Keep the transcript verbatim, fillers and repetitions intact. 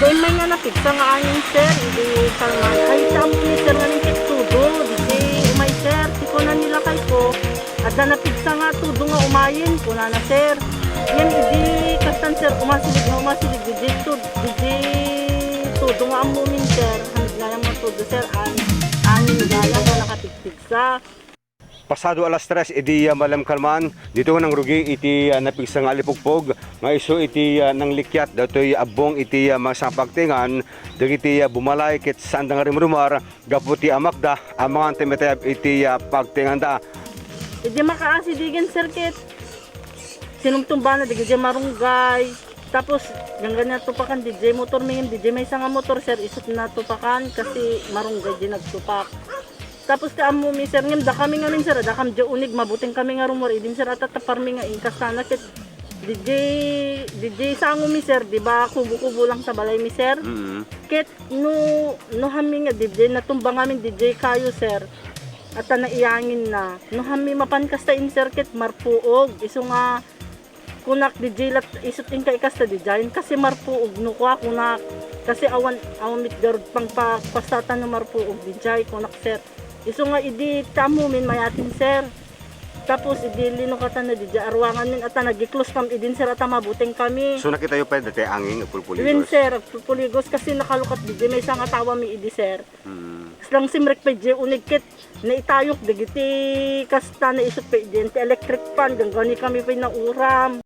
Daytoy nga napigsa nga angin, sir, idi kalman. Ay, ti ammo ni sir nga ket todo, diay umay, sir. Ti kuna ni lakayko, adda napigsa nga todo nga umayen, kunana, sir. Ngem idi kastan, sir, umasilig nga umasilig, diay todo, diay todo nga ammomin, sir. Hamid gayam nga todo, sir, an-, angin gayam nga nakapigpigsa. Pasado alas tres idi, ah, malem kalman, daytoy nga nangrugi iti, ah, napigsa nga alipugpog nga isu iti, ah, nanglikiat daytoy abbong iti, ah, maysa nga pagtaengan dagiti, ah, bumalay ket saanda nga rimrumar gapu ti amakda a mangan ti matayab iti, ah, pagtaenganda. Idi makaasidigen, sir, ket sinumtumbana dagiti marunggay. Tapos, ganggan natupakan diay motor mi ngem diay maysa nga motor, sir, isut natupakan kasi marunggay diay nagtupak. Tapos ti ammo mi, sir, ngem dakami ngamin, sir, adda kam diay unig, mabuteng kami nga rumor, idin, sir, atatapar mi nga inkastana ket diay, diay sango mi, sir, di ba, kubo-kubo lang ta balay mi, sir. Mm. Ket no, no hammi nga diay natumba ngamin diay kayo, sir, ata naiyanginna. No hammi mapan kasta in, sir, ket marpuog, isu nga kunak, diay lat-, isut inka ikasta diay, kasi marpuog no kua, kunak. Kasi awan, awan met garud pangpakastatan no marpuog diay, kunak, sir. Isu nga idi ti ammomin mayatin, sir. Tapos idi linukatan na diay, aruangan min ata nagiklos kam idin, sir, ata mabuteng kami. So, nakitayo pay daytoy angin, agpulpuligos? Wen, sir, agpulpuligos kasi nakalukat diay, maysa nga tawa mi idi, sir. Mm. Kasla simrek pay diay unig ket naitayok dagiti kasta, naisut pay diay ti electric fan, gangani kami pay nauram.